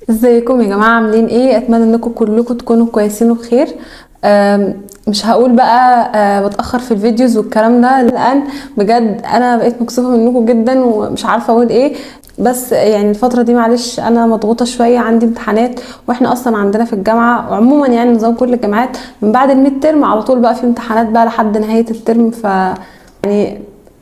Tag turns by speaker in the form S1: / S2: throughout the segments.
S1: ازيكم يا جماعة؟ عاملين ايه؟ اتمنى انكم كلكم تكونوا كويسين وبخير. مش هقول بقى بتأخر في ال videos والكلام ده، لان بجد انا بقيت مكسوفة منكم جدا ومش عارفة اقول ايه. بس الفترة دي معلش انا مضغوطة شوية، عندي امتحانات، واحنا اصلا عندنا في الجامعة وعموما نظام كل الجامعات من بعد ال midterm على طول بقى في امتحانات بقى لحد نهاية الترم. ف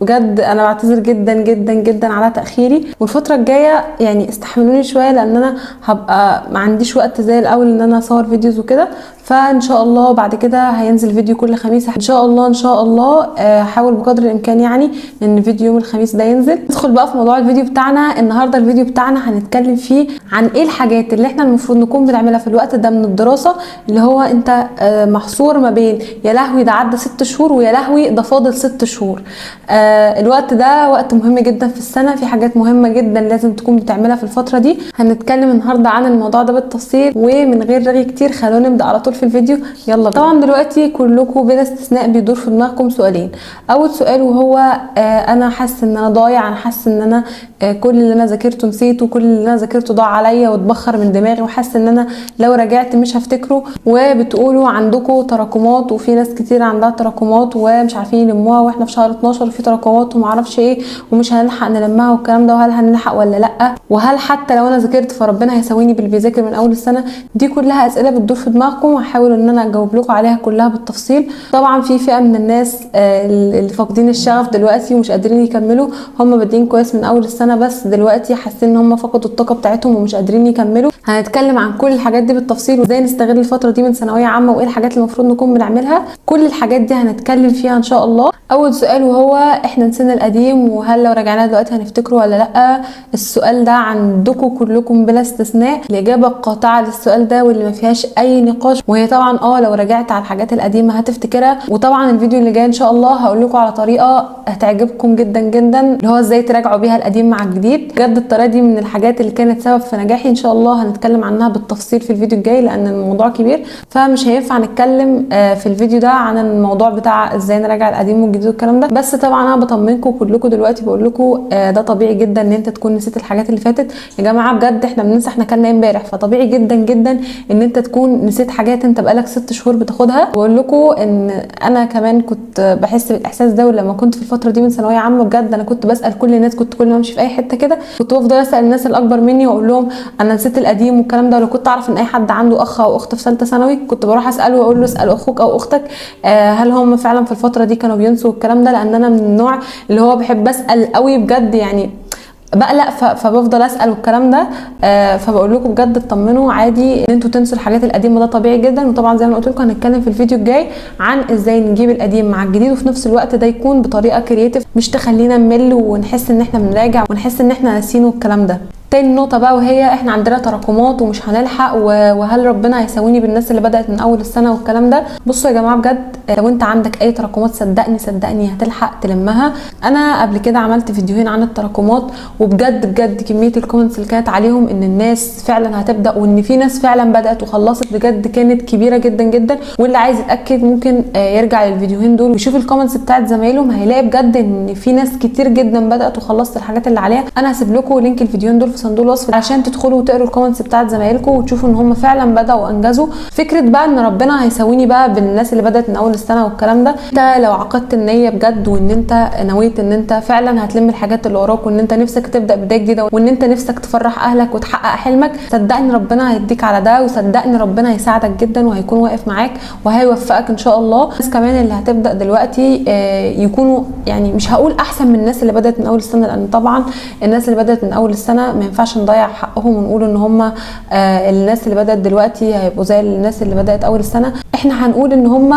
S1: بجد انا بعتذر جدا جدا جدا على تاخيري، والفترة الجاية استحملوني شوية لان انا هبقى ما عنديش وقت زي الاول ان انا اصور videos وكده. فان شاء الله بعد كده هينزل فيديو كل خميس ان شاء الله. ان شاء الله هحاول بقدر الامكان ان فيديو يوم الخميس ده ينزل. ندخل بقى في موضوع الفيديو بتاعنا النهارده. الفيديو بتاعنا هنتكلم فيه عن ايه الحاجات اللي احنا المفروض نكون بنعملها في الوقت ده من الدراسة، اللي هو انت محصور ما بين يا لهوي ده عدى 6 شهور ويا لهوي ده فاضل 6 شهور. الوقت ده وقت مهم جدا في السنة، في حاجات مهمة جدا لازم تكون بتعملها في الفترة دي. هنتكلم النهارده عن الموضوع ده بالتفصيل ومن غير رغي كتير، خلونا نبدا على طول في الفيديو. يلا بينا. طبعا دلوقتي كلكم بلا استثناء بيدور في دماغكم سؤالين. اول سؤال وهو انا حاسه ان انا ضايع، انا حاسه ان انا كل اللي انا ذاكرته نسيته، كل اللي انا ذاكرته ضاع عليا واتبخر من دماغي، وحاسه ان انا لو رجعت مش هفتكره. وبتقولوا عندكم تراكمات، وفي ناس كتير عندها تراكمات ومش عارفين يلموها، واحنا في شهر 12 وفي تراكمات ومعرفش ايه ومش هنلحق نلمها والكلام ده، وهل هنلحق ولا لا، وهل حتى لو انا ذاكرت فربنا هيساويني باللي بيذاكر من اول السنة. دي كلها اسئلة بتدور في دماغكم، وهحاول ان انا اجاوب لكم عليها كلها بالتفصيل. طبعا في فئة من الناس اللي فاقدين الشغف دلوقتي ومش قادرين يكملوا، هم بادئين كويس من اول السنة بس دلوقتي حاسين ان هم فقدوا الطاقة بتاعتهم ومش قادرين يكملوا. هنتكلم عن كل الحاجات دي بالتفصيل، وازاي نستغل الفترة دي من ثانوية عامة، وايه الحاجات اللي المفروض نكون بنعملها. كل الحاجات دي هنتكلم فيها ان شاء الله. اول سؤال وهو احنا نسينا القديم وهل لو رجعناه دلوقتي هنفتكره ولا لا؟ السؤال ده عندكم كلكم بلا استثناء. الاجابة القاطعة للسؤال ده واللي ما فيهاش اي نقاش، وهي طبعا لو رجعت على الحاجات القديمة هتفتكرها. وطبعا الفيديو اللي جاي ان شاء الله هقول لكم على طريقه هتعجبكم جدا جدا، اللي هو ازاي تراجعوا بيها القديم مع الجديد. بجد الطريقة دي من الحاجات اللي كانت سبب في نجاحي، ان شاء الله هنتكلم عنها بالتفصيل في الفيديو الجاي لان الموضوع كبير، فمش هينفع نتكلم في الفيديو ده عن الموضوع بتاع ازاي نراجع القديم والجديد والكلام ده. بس طبعا انا بطمنكم كلكم دلوقتي، بقول لكم ده طبيعي جدا ان انت تكون نسيت الحاجات اللي فاتت. يا جماعة بجد احنا بننسى احنا كلنا امبارح، فطبيعي جدا جدا ان انت تكون نسيت حاجات انت بقالك 6 شهور بتاخدها. بقول لكم ان انا كمان كنت بحس بالاحساس ده، ولما كنت في الفترة دي من ثانوية عامة بجد انا كنت بسال كل الناس، كنت كل ما امشي في اي حتة كده كنت بفضل اسال الناس الاكبر مني واقول لهم انا نسيت القديم والكلام ده. لو كنت اعرف ان اي حد عنده اخ او اخت في ثالثة ثانوي كنت بروح اساله واقول له اسال اخوك او اختك هل هم فعلا في الفترة دي كانوا بينسوا الكلام ده، لان انا من النوع اللي هو بحب اسال قوي بجد، بقلق فبفضل اسال والكلام ده. فبقول لكم بجد اطمنوا عادي ان انتوا تنسوا الحاجات القديمة، ده طبيعي جدا. وطبعا زي ما قلت لكم هنتكلم في الفيديو الجاي عن ازاي نجيب القديم مع الجديد، وفي نفس الوقت ده يكون بطريقة creative، مش تخلينا نمل ونحس ان احنا بنراجع ونحس ان احنا ناسينه والكلام ده. تاني نقطة بقى وهي احنا عندنا تراكمات ومش هنلحق، وهل ربنا هيساويني بالناس اللي بدأت من أول السنة والكلام ده. بصوا يا جماعة بجد لو انت عندك أي تراكمات صدقني صدقني هتلحق تلمها. أنا قبل كده عملت فيديوهين عن التراكمات، وبجد بجد كمية ال comments اللي كانت عليهم إن الناس فعلا هتبدأ وإن في ناس فعلا بدأت وخلصت بجد كانت كبيرة جدا جدا. واللي عايز يتأكد ممكن يرجع للفيديوهين دول ويشوف ال comments بتاعت زمايلهم، هيلاقي بجد إن في ناس كتير جدا بدأت وخلصت الحاجات اللي عليها. أنا هسيب لكم link الفيديوهين دول في صندوق الوصف عشان تدخلوا وتقروا ال comments بتاعت زمايلكم وتشوفوا ان هم فعلا بداوا وانجزوا. فكرة بقى ان ربنا هيساويني بقى بالناس اللي بدات من اول السنة والكلام ده، انت لو عقدت النية بجد وان انت نويت ان انت فعلا هتلم الحاجات اللي وراك، وان انت نفسك تبدا بداية جديدة، وان انت نفسك تفرح اهلك وتحقق حلمك، صدقني ربنا هيديك على ده، وصدقني ربنا هيساعدك جدا وهيكون واقف معاك وهيوفقك ان شاء الله. الناس كمان اللي هتبدا دلوقتي يكونوا مش هقول احسن من الناس اللي بدات من اول السنة، لان طبعا الناس اللي بدات من اول السنة ما ينفعش نضيع حقهم ونقول ان هم الناس اللي بدأت دلوقتي هيبقوا زي الناس اللي بدأت اول السنة. احنا هنقول ان هم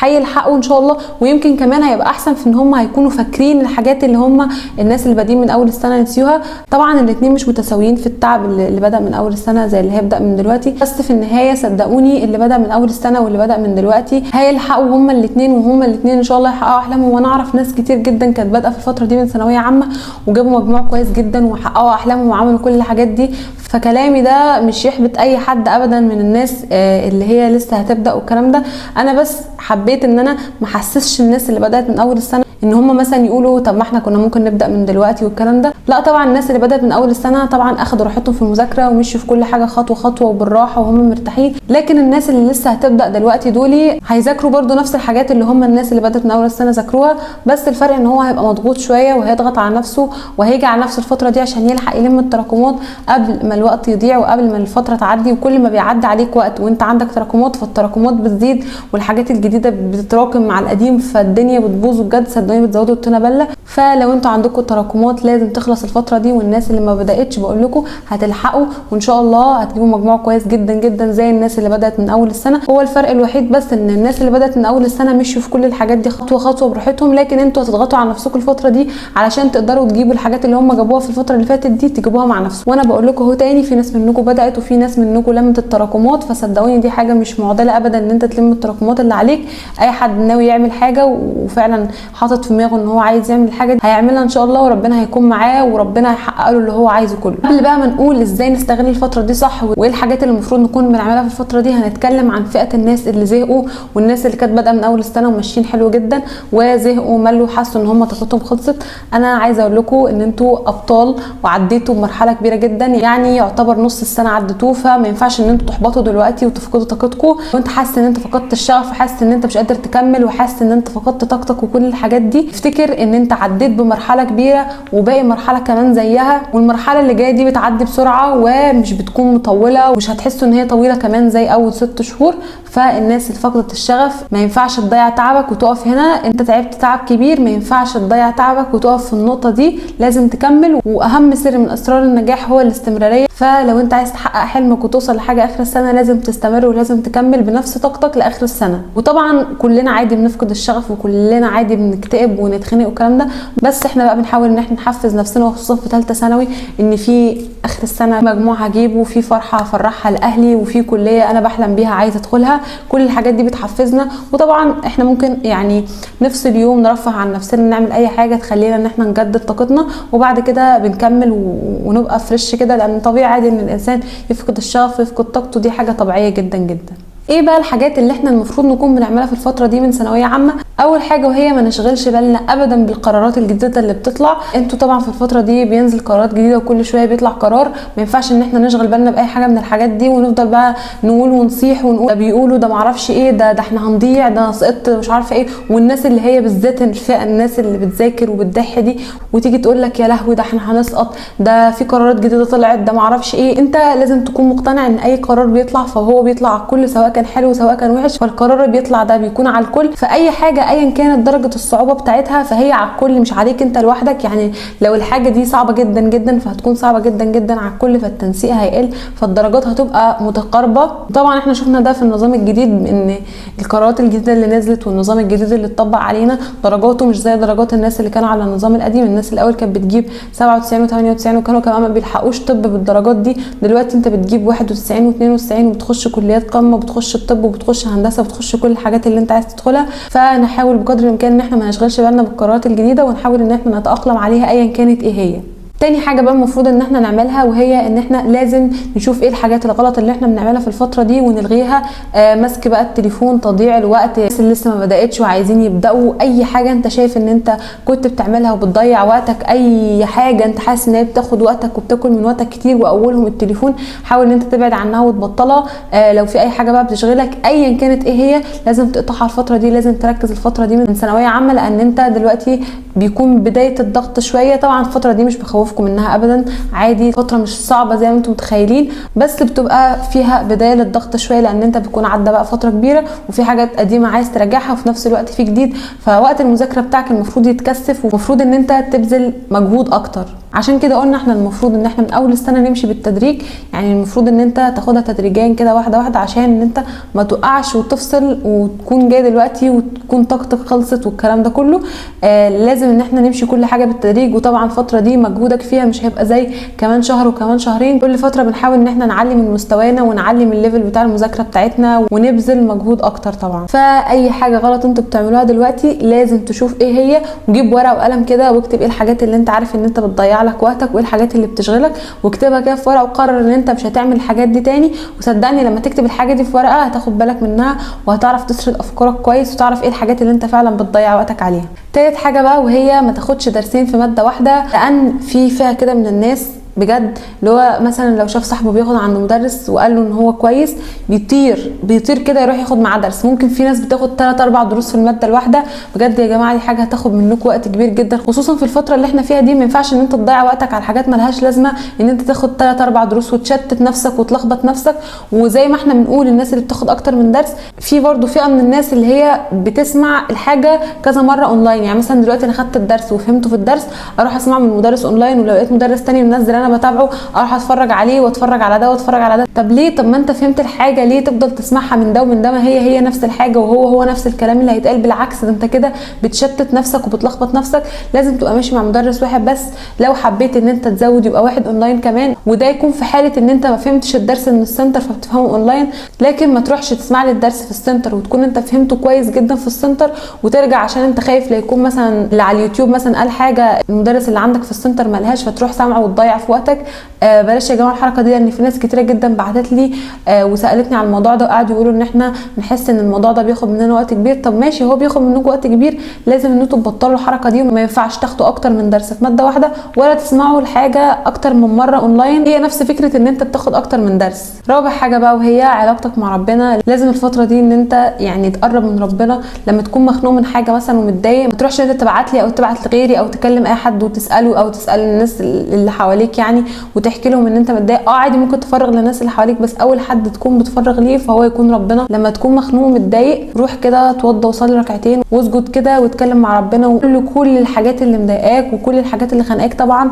S1: هيلحقوا ان شاء الله، ويمكن كمان هيبقى احسن في ان هم هيكونوا فاكرين الحاجات اللي هم الناس اللي بادئين من اول السنة نسيوها. طبعا الاثنين مش متساويين في التعب، اللي بدا من اول السنة زي اللي هيبدا من دلوقتي، بس في النهاية صدقوني اللي بدا من اول السنة واللي بدا من دلوقتي هيلحقوا هم الاثنين، وهم الاثنين ان شاء الله يحققوا احلامهم. وانا اعرف ناس كتير جدا كانت بادئه في الفترة دي من ثانوية عامة وجابوا مجموع كويس جدا وحققوا احلامهم وعملوا كل الحاجات دي. فكلامي ده مش يحبط اي حد ابدا من الناس اللي هي لسه هتبدا والكلام ده. انا بس حبيت ان انا ما احسسش الناس اللي بدات من اول السنة ان هم مثلا يقولوا طب ما احنا كنا ممكن نبدا من دلوقتي والكلام ده. لا طبعا الناس اللي بدات من اول السنة طبعا اخدوا راحتهم في المذاكرة ومشوا في كل حاجة خطوة خطوة وبالراحه وهم مرتاحين، لكن الناس اللي لسه هتبدا دلوقتي دولي هيذاكروا برده نفس الحاجات اللي هم الناس اللي بدات من اول السنة ذاكروها، بس الفرق ان هو هيبقى مضغوط شوية وهيضغط على نفسه وهيجي على نفسه الفترة دي عشان يلحق يلم التراكمات قبل ما الوقت يضيع وقبل ما الفترة تعدي. وكل ما بيعدي عليك وقت وانت عندك تراكمات فالتراكمات بتزيد والحاجات الجديدة بتتراكم مع القديم، فالدنيا بتبوظ وبجد صدقوني بتزودوا الطينه بله. فلو انتوا عندكم تراكمات لازم تخلص الفترة دي، والناس اللي ما بداتش بقول لكم هتلحقوا وان شاء الله هتجيبوا مجموع كويس جدا جدا زي الناس اللي بدات من اول السنة. هو الفرق الوحيد بس ان الناس اللي بدات من اول السنة مشوا في كل الحاجات دي خطوة خطوة براحتهم، لكن انتوا هتضغطوا على نفسكم الفترة دي علشان تقدروا تجيبوا الحاجات اللي هم جابوها في الفترة اللي فاتت دي تجيبوها مع نفسكم. وانا بقول لكم اهو تاني، في ناس منكم بدات وفي ناس منكم لمت التراكمات، فصدقوني دي حاجة مش معضلة ابدا ان انت تلم التراكمات اللي عليك. اي حد ناوي يعمل حاجة وفعلا حاطط في دماغه ان هو عايز يعمل الحاجة دي هيعملها ان شاء الله، وربنا هيكون معاه وربنا هيحقق له اللي هو عايزه كله. قبل بقى ما نقول ازاي نستغل الفترة دي صح وايه الحاجات اللي المفروض نكون بنعملها في الفترة دي، هنتكلم عن فئة الناس اللي زهقوا والناس اللي كانت بادئه من اول السنة وماشيين حلو جدا وزهقوا ملوا حسوا ان هم طاقتهم خلصت. انا عايزه اقول لكم ان انتوا ابطال وعديتوا بمرحلة كبيرة جدا، يعني يعتبر نص السنة عديتوه، فما ينفعش ان انتوا تحبطوا دلوقتي وتفقدوا طاقتكم. وانت حاسس ان انت فقدت الشغف وحاسس ان انت مش قادر تكمل وحاسس ان انت فقدت طاقتك وكل الحاجات دي، افتكر ان انت عديت بمرحلة كبيرة وباقي مرحلة كمان زيها، والمرحلة اللي جاية دي بتعدي بسرعة ومش بتكون مطولة ومش هتحسوا ان هي طويلة كمان زي اول 6 شهور. فالناس اللي فقدت الشغف ما ينفعش تضيع تعبك وتقف هنا، انت تعبت تعب كبير ما ينفعش تضيع تعبك وتقف في النقطة دي، لازم تكمل. واهم سر من اسرار النجاح هو الاستمرارية، فلو انت عايز تحقق حلمك وتوصل لحاجة اخر السنة لازم تستمر ولازم تكمل بنفس طاقتك لاخر السنة. وطبعا كلنا عادي بنفقد الشغف وكلنا عادي بنكتئب ونتخنق والكلام ده، بس احنا بقى بنحاول ان احنا نحفز نفسنا، وخصوصا في ثالثة ثانوي ان في اخر السنة مجموع هجيبه وفي فرحه هفرحها لاهلي وفي كليه انا بحلم بيها عايزه ادخلها، كل الحاجات دي بتحفزنا. وطبعا احنا ممكن يعني نفصل يوم نرفه عن نفسنا نعمل اي حاجة تخلينا ان احنا نجدد طاقتنا، وبعد كده بنكمل ونبقى fresh كده، لان طبيعي عادي ان الانسان يفقد الشغف ويفقد طاقته، دي حاجة طبيعية جدا جدا. ايه بقى الحاجات اللي احنا المفروض نكون بنعملها في الفترة دي من ثانوية عامة؟ اول حاجة وهي ما نشغلش بالنا ابدا بالقرارات الجديدة اللي بتطلع. انتوا طبعا في الفترة دي بينزل قرارات جديدة وكل شوية بيطلع قرار، ما ينفعش ان احنا نشغل بالنا باي حاجة من الحاجات دي ونفضل بقى نقول ونصيح ونقول ده بيقولوا ده معرفش ايه ده احنا هنضيع ده انا سقطت مش عارفه ايه. والناس اللي هي بالذات الفئة الناس اللي بتذاكر وبتضحي دي وتيجي تقول لك يا لهوي ده احنا هنسقط، ده في قرارات جديدة طلعت، ده معرفش ايه. انت لازم تكون مقتنع ان اي قرار بيطلع فهو بيطلع على الكل، سواء كان حلو سواء كان وحش، فالقرار اللي بيطلع ده بيكون على الكل. فاي حاجة ايا كانت درجه الصعوبة بتاعتها فهي على الكل مش عليك انت لوحدك. يعني لو الحاجة دي صعبة جدا جدا فهتكون صعبة جدا جدا على الكل، فالتنسيق هيقل، فالدرجات هتبقى متقاربة. طبعا احنا شفنا ده في النظام الجديد، ان القرارات الجديدة اللي نزلت والنظام الجديد اللي اتطبق علينا درجاته مش زي درجات الناس اللي كانوا على النظام القديم. الناس الاول كانت بتجيب 97 و98 وكانوا كمان ما بيلحقوش طب بالدرجات دي، دلوقتي انت بتجيب 91 و92 وبتخش كليات قمة وبتخش الطب وبتخش هندسة وبتخش كل الحاجات اللي انت عايز تدخلها. فنحاول بقدر الامكان ان احنا ما نشغلش بالنا بالقرارات الجديدة ونحاول ان احنا نتاقلم عليها ايا كانت ايه هي. تاني حاجة بقى المفروض ان احنا نعملها وهي ان احنا لازم نشوف ايه الحاجات الغلط اللي احنا بنعملها في الفترة دي ونلغيها. مسك بقى التليفون، تضييع الوقت، الناس اللي لسه ما بدأتش وعايزين يبدأوا، اي حاجة انت شايف ان انت كنت بتعملها وبتضيع وقتك، اي حاجة انت حاسس ان هي بتاخد وقتك وبتاكل من وقتك كتير واولهم التليفون، حاول ان انت تبعد عنها وتبطلها. لو في اي حاجة بقى بتشغلك ايا كانت ايه هي لازم تقطعها الفترة دي، لازم تركز الفترة دي من ثانوية عامة، لان انت دلوقتي بيكون بداية الضغط شوية. طبعا الفترة دي مش بخوفكم منها ابدا، عادي، فترة مش صعبة زي ما انتم متخيلين، بس بتبقى فيها بداية للضغط شوية، لان انت بتكون عدى بقى فترة كبيرة وفي حاجات قديمة عايز تراجعها وفي نفس الوقت في جديد، فوقت المذاكرة بتاعك المفروض يتكثف ومفروض ان انت تبذل مجهود اكتر. عشان كده قلنا احنا المفروض ان احنا من اول السنة نمشي بالتدريج، يعني المفروض ان انت تاخدها تدريجيا كده واحدة واحدة عشان ان انت ما تقعش وتفصل وتكون جاي دلوقتي وتكون طاقتك خلصت والكلام ده كله. لازم ان احنا نمشي كل حاجة بالتدريج، وطبعا الفترة دي مجهودك فيها مش هيبقى زي كمان شهر وكمان شهرين. كل فترة بنحاول ان احنا نعلي من مستوانا ونعلي من ال level بتاع المذاكرة بتاعتنا ونبذل مجهود اكتر طبعا. فاي حاجة غلط انتوا بتعملوها دلوقتي لازم تشوف ايه هي، وجيب ورقة وقلم كده واكتب ايه الحاجات اللي انت عارف ان انت بتضيع بتضيع لك وقتك وايه الحاجات اللي بتشغلك، واكتبها كده في ورقة وقرر ان انت مش هتعمل الحاجات دي تاني. وصدقني لما تكتب الحاجة دي في ورقة هتاخد بالك منها وهتعرف تسرد افكارك كويس وتعرف ايه الحاجات اللي انت فعلا بتضيع وقتك عليها. تالت حاجة بقى وهي ما تاخدش درسين في مادة واحدة، لان في فئة كده من الناس بجد اللي هو مثلا لو شاف صاحبه بياخد عند مدرس وقال له ان هو كويس بيطير كده يروح ياخد معاه درس. ممكن في ناس بتاخد 3 4 دروس في المادة الواحدة. بجد يا جماعة دي حاجة هتاخد منكم وقت كبير جدا، خصوصا في الفترة اللي احنا فيها دي. ما ينفعش ان انت تضيع وقتك على حاجات ملهاش لازمه، ان انت تاخد 3 4 دروس وتشتت نفسك وتلخبط نفسك. وزي ما احنا بنقول الناس اللي بتاخد اكتر من درس، في برضو فئة من الناس اللي هي بتسمع الحاجة كذا مرة اونلاين. يعني مثلا دلوقتي انا خدت الدرس وفهمته في الدرس، اروح اسمعه من مدرس اونلاين، ولو لقيت مدرس تاني منزل انا بتابعه اروح اتفرج عليه واتفرج على ده واتفرج على ده. طب ليه؟ طب ما انت فهمت الحاجة، ليه تفضل تسمعها من ده ومن ده؟ ما هي نفس الحاجة وهو هو نفس الكلام اللي هيتقال. بالعكس ده انت كده بتشتت نفسك وبتلخبط نفسك. لازم تبقى ماشي مع مدرس واحد بس. لو حبيت ان انت تزود يبقى واحد اونلاين كمان، وده يكون في حاله ان انت ما فهمتش الدرس من السنتر فبتفهمه اونلاين. لكن ما تروحش تسمع لي الدرس في السنتر وتكون انت فهمته كويس جدا في السنتر وترجع عشان انت خايف لا يكون مثلا اللي على اليوتيوب مثلا قال حاجة المدرس اللي عندك في السنتر ما قالهاش فتروح سامعه وتضيع في وقتك. بلاش يا جماعة الحركة دي، لان في ناس كتيرة جدا بعتت لي وسالتني على الموضوع ده وقعدوا يقولوا ان احنا بنحس ان الموضوع ده بياخد مننا وقت كبير. طب ماشي، هو بياخد منكم وقت كبير، لازم ان انتوا تبطلوا الحركة دي، وما ينفعش تاخدوا اكتر من درس في مادة واحدة ولا تسمعوا الحاجة اكتر من مرة اونلاين. هي نفس فكرة ان انت بتاخد اكتر من درس. رابع حاجة بقى وهي علاقتك مع ربنا. لازم الفترة دي ان انت يعني تقرب من ربنا. لما تكون مخنوق من حاجة مثلا ومتضايق، ما تروحش انت تبعت لي او تبعت لغيري او تكلم اي حد وتساله او تسال الناس اللي حواليك يعني وتحكي لهم ان انت متضايق. عادي ممكن تفرغ للناس اللي حواليك، بس اول حد تكون بتفرغ ليه فهو يكون ربنا. لما تكون مخنوق ومتضايق روح كده اتوضى وصلي ركعتين واسجد كده واتكلم مع ربنا وقول له كل الحاجات اللي مضايقاك وكل الحاجات اللي خانقاك. طبعا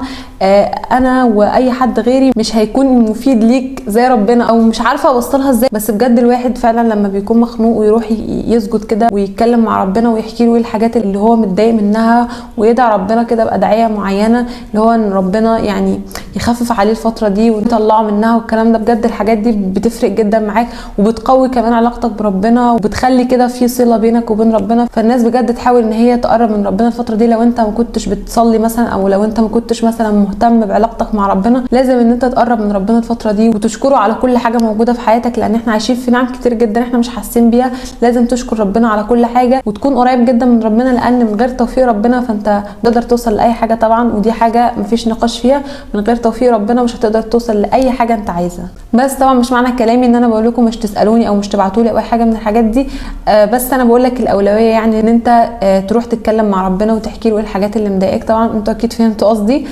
S1: انا واي حد غيري مش هيكون مفيد ليك زي ربنا، او مش عارفه اوصلها ازاي، بس بجد الواحد فعلا لما بيكون مخنوق ويروح يسجد كده ويتكلم مع ربنا ويحكي له ايه الحاجات اللي هو متضايق منها ويدعي ربنا كده بادعيه معينة اللي هو ان ربنا يعني يخفف عليه الفترة دي ويطلعه منها والكلام ده. بجد الحاجات دي بتفرق جدا معاك وبتقوي كمان علاقتك بربنا وبتخلي كده في صله بينك وبين ربنا. فالناس بجد تحاول ان هي تقرب من ربنا الفترة دي. لو انت ما كنتش بتصلي مثلا او لو انت ما كنتش مثلا مهتم بعلاقتك مع ربنا، لازم ان انت تقرب من ربنا الفترة دي وتشكره على كل حاجة موجودة في حياتك، لان احنا عايشين في نعم كتير جدا احنا مش حاسين بيها. لازم تشكر ربنا على كل حاجة وتكون قريب جدا من ربنا، لان من غير توفيق ربنا فانت تقدر توصل لاي حاجة طبعا، ودي حاجة مفيش نقاش فيها. من غير توفيق ربنا مش هتقدر توصل لاي حاجة انت عايزها. بس طبعا مش معنى كلامي ان انا بقول لكم مش تسالوني او مش تبعتوا لي او اي حاجة من الحاجات دي، بس انا بقول لك الاولوية يعني ان انت تروح تتكلم مع ربنا وتحكي له ايه الحاجات اللي مضايقاك. طبعا انتوا اكيد فهمتوا قصدي.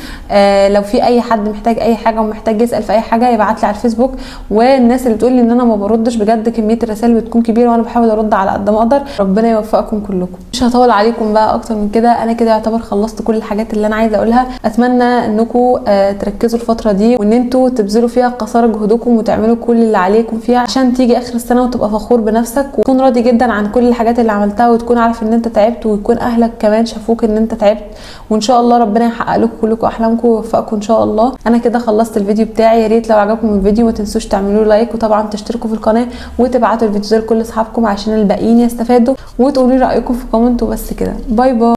S1: لو في اي حد محتاج اي حاجة ومحتاج يسال في اي حاجة يبعت لي على الفيسبوك. والناس اللي بتقول لي ان انا ما بردش، بجد كمية الرسائل بتكون كبيرة وانا بحاول ارد على قد ما اقدر. ربنا يوفقكم كلكم. مش هطول عليكم بقى اكتر من كده، انا كده يعتبر خلصت كل الحاجات اللي انا عايزه اقولها. اتمنى انكم تركزوا الفترة دي وان انتوا تبذلوا فيها قصارى جهدكم وتعملوا كل اللي عليكم فيها عشان تيجي اخر السنة وتبقى فخور بنفسك وتكون راضي جدا عن كل الحاجات اللي عملتها وتكون عارف ان انت تعبت ويكون اهلك كمان شافوك ان انت تعبت. وان شاء الله ربنا يحقق لكم كلكم احلامكم ويوفقكم ان شاء الله. انا كده خلصت الفيديو بتاعي. يا ريت لو عجبكم الفيديو ما تنسوش تعملوا like، وطبعا تشتركوا في القناة وتبعتوا الفيديو ده لكل اصحابكم عشان الباقيين يستفادوا، وتقولوا لي رايكم في comment. وبس كده، bye bye.